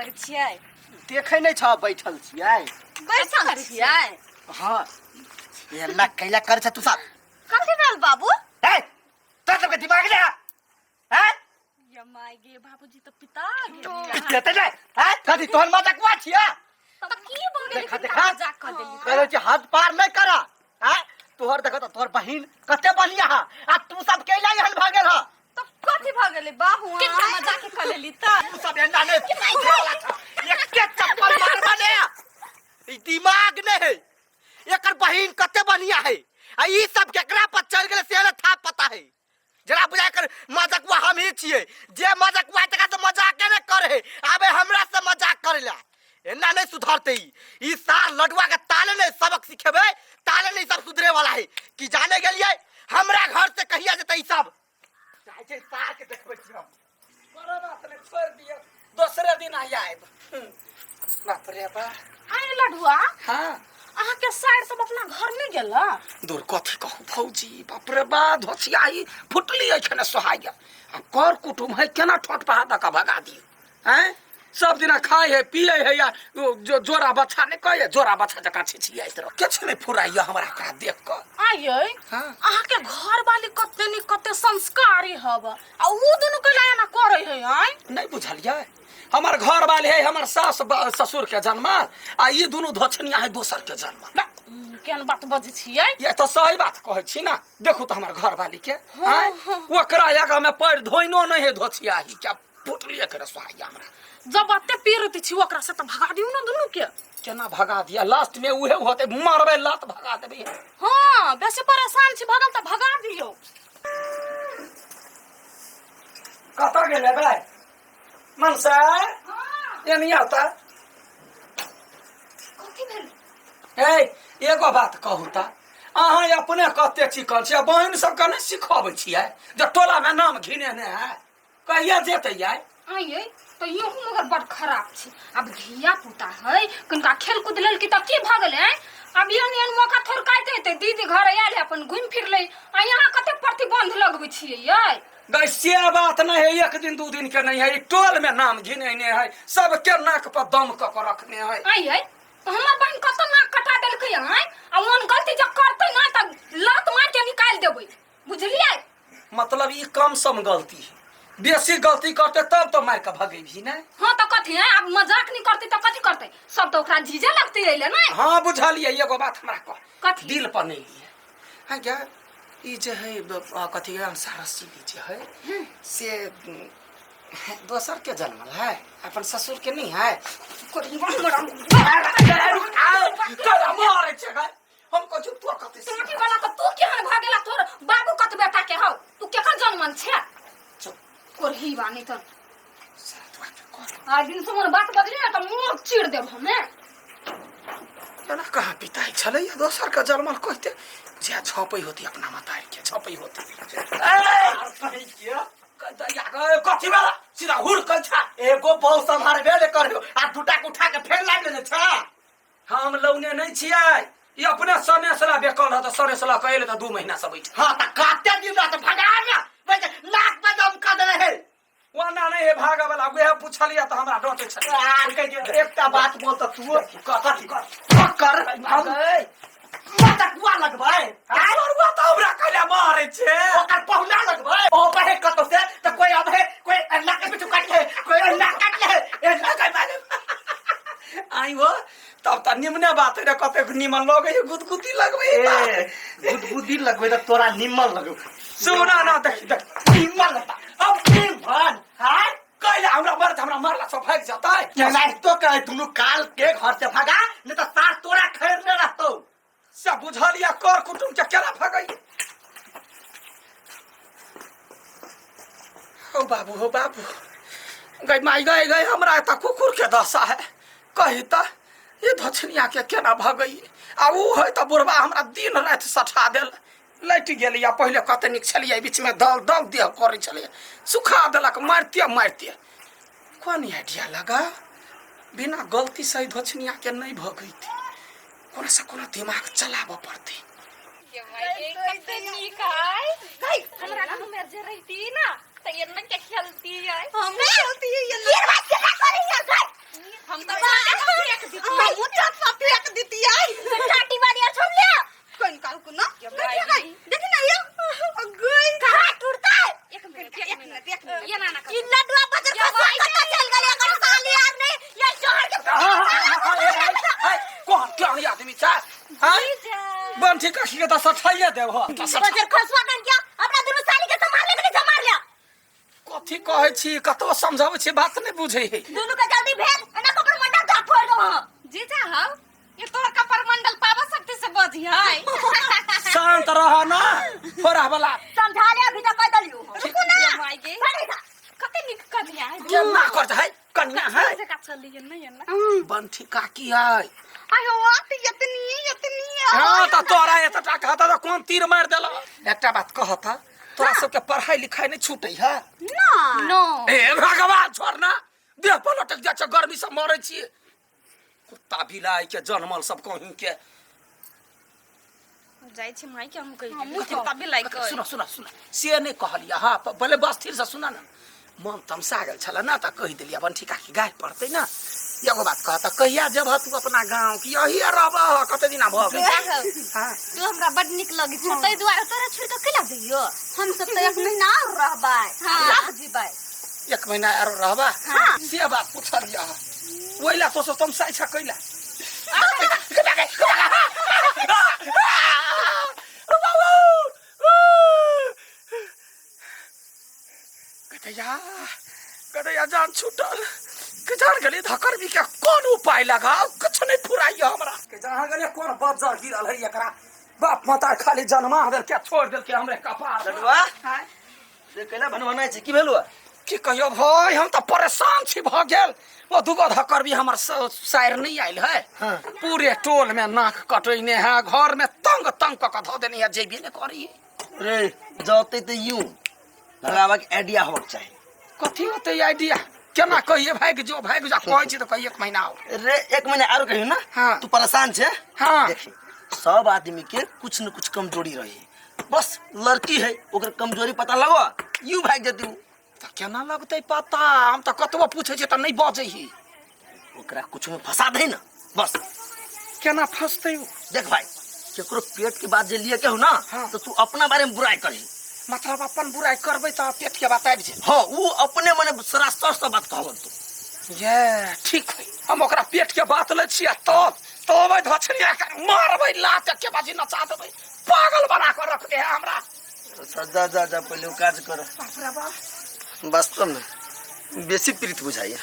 करै छियै? देखै नहि छह बैठल छियै। बैठल छियै? हँ, एना कैला करै छ तू सब? कथी भेल बाबू? ए, तोरा सबके दिमाग नहि है? हैं? ये my गे, बाबूजी तऽ पिता गेल। पितेतै नहि हैं? कथी तोहर मजाकुआ छियै? तऽ की भऽ गेलै? देखा, कि देखा। मजाक कऽ देली? कहै छै हद पार नहि कर। हैं? तोहर देखो तऽ तोहर बहिन कते बढ़िया है आ तू सब कैला एहन भऽ गेल ह? तऽ कथी भऽ गेलै बाबू? किनका मजाक कऽ लेली तऽ? तू सब एना नहि सुधरेवला छ। एके चप्पल मारबा ने, ई दिमाग नहि है। एकर बहिन कते बढ़िया है आ ई सब केकरा पर चढ़ गेलै से ने था पता है। जरा बुझा कर मजाकुआ हम ही छियै जे मजाकुआ तकरा से मजाके ने करे है, आबे हमरा से मजाक करे ला। एना नहीं सुधरते ई। ई सार लडुआ के ताले नहीं सबक सिखेबे, ताले नहीं सब सुधरे वाला है कि जाने गेलिए हमरा घर से कहिया जेते ई सब चाहे छै। सार के देखबै छी हम। कोनो बात नहीं, छोड़ दियो, दोसरे दिन आई आएब। बाप रे बा। आइ लडुआ। हाँ। अहाँ के साइड सब अपना घर नहीं गेला? दूर, कथी कहू भौजी, बाप रे बा, धोसियाही फुटली अछि ने सोहाइया। आ कर कुटुम है, केना ठोट पहा दऽ कऽ भगा दियौ? हैं, सब दिना खाय है पिए है या ओ जो जोड़ा बच्छा नहीं कहे, जोड़ा बच्छा जकाँ छिछियाइत रह, किछु नहि फुराइया हमरा ओकरा देख कऽ। आइए। हाँ। अहाँ के घर वाली कते नी कते संस्कारी हब आ ऊ दुनू कैला एना करे है आइ? नहीं बुझलियै, हमर घर वाले है हमर सास ससुर के जन्मल आ ई दुनू धोछनिया है दोसर के जन्मल। बा, केहन बात बजै छियै? ये तो सही बात कहै छी ना। देखू तो हमर घर वाली के, आँय? ओकरा आगा में पैर धोइनो नहीं है। धोछिया ही क्या फुटलिए के सोहाइया हमरा। जब अते पीरत छी ओकरा से तऽ भगा दियौ ने दुनू के। केना भगा दिया? लास्ट में उहे होते, मारबै लात, भगा देबै। हाँ, बेसी परेशान छी भगल तऽ भगा दियौ। कतऽ गेलै बे मनसा? एनी आता। कथी भेल? ए, एगो बात कहू तऽ अहाँ अपने कते चिकन छियै, बहिन सबके नहि सिखबै छियै जे टोला में नाम घिनेने है? कहिया जेतै आइ? आइए तऽ इहो मगर बड़ खराब छै। आब धिया पुता है, कनिका खेल कूद लेलकै तऽ की भऽ गेलै? आब एहन एहन मौका थोड़ काटि देतै। दीदी घर आयल है, अपन घुमि फिर लै आ यहाँ कते प्रतिबंध लगबै छियै यै? गै, से बात नहीं है, एक दिन दू दिन के नहीं है। ई टोल में नाम घिनेने है, सबके नाक पर दम कऽ के रखने है। आइए तऽ हमर बहिन कतऽ नाक कटा देलकै? आँय, आ ओहन गलती जब करतै ना तऽ लात मारि के निकालि देबै, बुझलियै? मतलब ई कम सम गलती है, बेसी गलती करते तब तो मार के भगेबी ने। हाँ तऽ कथी है, आब मजाक नहीं करते तऽ कथी करते? सब तऽ ओकरा जीजे लगते अइले ने। हाँ, बुझलियै। एगो बात हमरा कह। कथी? दिल पर नहीं लिए। हाँ क्या ई जे है कथी है, सारसी जे है से दोसर के जन्मल है, अपन ससुर के नहीं है? मारे छै गै। हम कहै छी तू कथी काकी वाला तऽ तू केहन भऽ गेला? तोर बाबू कत बेटा के हौ? तू केकर जन्मल छे? चुप। कोरही बानी तऽ सातवा के कर। आज दिन से मोर बात बदली ना तऽ मुंह चीर देब हमे। केना कहाँ पिताइ छलै दोसर के जन्मल कहते जे छपै होती अपना मतारी के छपै होती। कथी वाला सीधा हुड़ कल छा। एगो बहु सम्हारबे ने करियो आ दूटा के उठा के फेर लाबि लेने छा। हम लौने नहीं छियै, ई अपने सनेसला बेकल रहत, सनेसला के एलै तऽ 2 महीना से बैठ। हाँ तऽ कते दिन रहत? भगा ना, नाक पे दम कऽ देने है। ओना नहीं है भागे वाला, उहे पूछलियै तऽ हमरा डटे छलै। आर कह जे एकटा बात बोल तऽ तू कथी कर कर हम मटकुआ लगबै। मरुआ तऽ हमरा कैला मारै छै? ओकर पहुना लगबै। ओ बहे कतौ से तऽ कोई अबे, कोई एना के पिछु काट ले, कोई एना काट ले, एना के मारे। आई हो, तब तऽ निमने बात रे, कतेक निमन लगै है, गुदगुदी लगबै है। ए, गुदगुदी लगबै तऽ तोरा निमन लगौ। सुना ना, देख देख। निमन लगता अब निमन। हाँ। कैला हमरा मरत? हमरा मारला सब भागि जेतै। एनाहितो कहे दुनू काल के घर से भगा, नहीं तो सार तोरा खैरने रहतौ। से बुझलियै, कर कुटुम के केना भगै? हो बाबू, हो बाबू, गई माई गई गई, हमरा तऽ कुकुर के दशा है। कही तऽ ये धछनिया के केना भगै? आ ऊ है तऽ बुढ़बा हमरा दिन राति सठा देल, लटि गेलियै। पहिले कते नीक छलियै, बीचमे दल दल देह करै छलियै, सुखा देलक मारिते मारिते। कोन आइडिया लगा, बिना गलती से धोछनिया के नहीं भगैती? कोनो से कोनो दिमाग चलाबऽ पड़तै। ये माय, कते नीक है। हमरा घर में जे रहती ना तऽ एना के खेलती है। हम खेलती है ये। ये बात केना करै है? हम तऽ फेंक दितियै। हमहूँ छत पर फेंक दितियै। टाटी वाली छोड़ ले कनि काल को ना देखिए गई देखी ना ये गई कहाँ टूटता है एक मिनट, एक मिनट, एक मिनट। ये ना ना ई लडुआ बजर ये फसवा भाई कत्ता चल गेल एकर साली यार नहीं ये शहर के कोन केहन आदमी छै हैं बन ठीक काकी के तऽ सठाइए देब हो बजर खसवा कन क्या अपना दुनू साली के संभाल ले के नहीं संभाल लिया कथी कहै छी कतबो समझाबै छी बात नहि बुझै है दुनू के जल्दी भेज एना कपड़ मंडल दाँत फोड़ दो हम जीजा हौ ये तोहर कपर मंडल पावा शक्ति से बजी है। शांत रह ना फोड़ा वाला। समझा ले अभी तक कह दलियो। रुकू ना माय गे, कते नीक कनिया है। केना कर है कन्या है। जका चलिए नहीं ना बंठी काकी है। आयो बात यतनी यतनी। हाँ त तोरा एतटा कहता त कोन तीर मार देला। एकटा बात कहता तोरा सबके पढ़ाई लिखाई नहीं छूटे है ना नो। ए भगवान छोड़ ना, देह पर लटक जाइ छै, गर्मी से मरै छी। कुत्ता बिलाइ के जनमल सब कहीं के जाइ छी माय के हम कहि कुत्ता बिलाइ के। सुन सुन सुन, से नहीं कहलिया। हाँ भले बस थिर से सुन ना, मन तमसा गेल छल ना त कहि देलिया बंठी काकी गाय पड़तै ना। एगो बात कहता कहिया जेबह तू अपना गाँव कि यही रहबह कते दिना भऽ गेल? हाँ। तू हमरा बड नीक लगै छौ तै दुआरे तोरा छोड़ि कऽ केला जइयो। हम सब तऽ एक महीना और रहबै। हाँ। सब जीबै। एक महीना आरो रहबा? हाँ। से बात पुछलिया ओहि ला तो तमसाइ छ कैला। गदैया गदैया जान छूटल के जान गेली धकर भी के कोन उपाय लगाओ, कुछ नहीं फुराइयो हमरा के जहाँ गेलिए कोन बज्जर गिरल है एकरा बाप माता खाली जन्मा देल के छोड़ देल के हमरे कपार। लडुआ से कैला भनभनाइ छै, की भेलौ? की कहियो भाई, हम तऽ परेशान छी भऽ गेल। ओ दूगो धकर भी हमर सायर नहीं आयल है। हाँ। पूरे टोल में नाक कटैने है, घर में तंग तंग कऽ कऽ धऽ देने है, जेबे ने करी। रे जते तऽ यूं लगाबा के आइडिया होबाक चाही। कथी होतै आइडिया? केना कहिए भागि जो भागि जा कहै छी तऽ कहिए एक महीना और। रे एक महीना आरो कहियो ना। हाँ। तू परेशान छे? हाँ। देखी सब आदमी के कुछ न कुछ कमजोरी रही, बस लड़की है ओकर कमजोरी पता लगो यूं भागि जती उ। तऽ केना लगतै पता? हम तऽ कतबो पूछै छियै तऽ नहि बजै ही। ओकरा कुछ में फंसा दे ना बस। केना फंसतै उ? देख भाई केकरो पेट के बात जे लिए के हो ना। हाँ। तो तू अपना बारे में बुराई करही। मतलब अपन बुराई करबै तऽ पेट के बात आबि जेतै। हाँ उ अपने मने सरासर से बात कहबन तू। ये ठीक है, हम ओकरा पेट के बात लै छियै तब तब धछड़िया के मारबै लात के बाजी नचा देबै, पागल बना कर रख दे है हमरा। अच्छा जा जा जा पहले उ काज कर। बाप रे बाप। वास्तव में बेसी पीड़ित बुझाइया।